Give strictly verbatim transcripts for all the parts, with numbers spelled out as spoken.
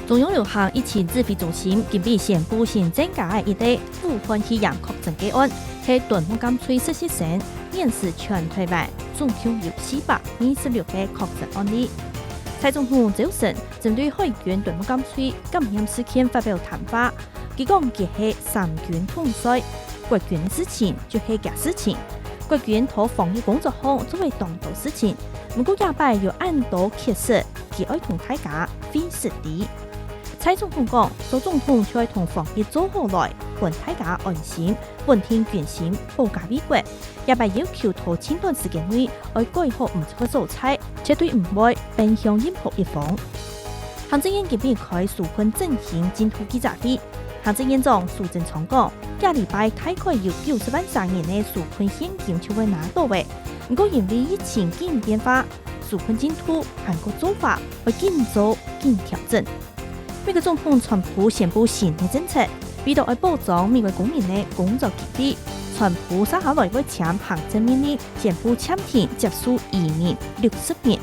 中央流行疫情指揮中心今晡日宣布新增加个一例武漢肺炎確診個案，係啄木崁區實習生，現時全臺灣總共有四百二十六個確診案例。蔡總統朝晨針對海軍啄木崁區感染事件發表談話，佢講佢係三軍統帥，國軍个事情就係厥事情。國軍在防疫工作項做了當多事情，毋過這擺有恁多缺失，佢愛同大家會失禮。蔡總統講，做總統就愛同防疫做好來，分大家安心，穩定軍心，保家衛國。這擺要求在盡短時間內愛改好毋著个所在，絕對毋會偏向任何一方。行政院今晡日開紓困振興進度記者會，行政院長蘇貞昌講，這禮拜大概有九十萬儕人个紓困現金就會拿到了，毋過因為疫情緊變化，紓困進度還過做法愛緊做緊調整。美國總統川普宣布新个政策，為著愛保障美國公民个工作機會，川普接下來會簽行政命令，宣布暫停接受移民六十日。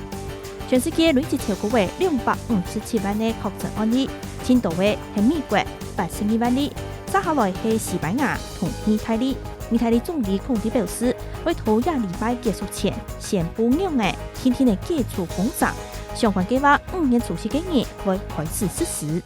全世界累積超過个兩百五十七萬个確診案例，盡多个係美國，八十二萬例，接下來係西班牙同義大利。義大利總理孔蒂表示，會在這禮拜結束前宣布硬个、定定个解除封城，相關計畫五月初十个日會開始實施。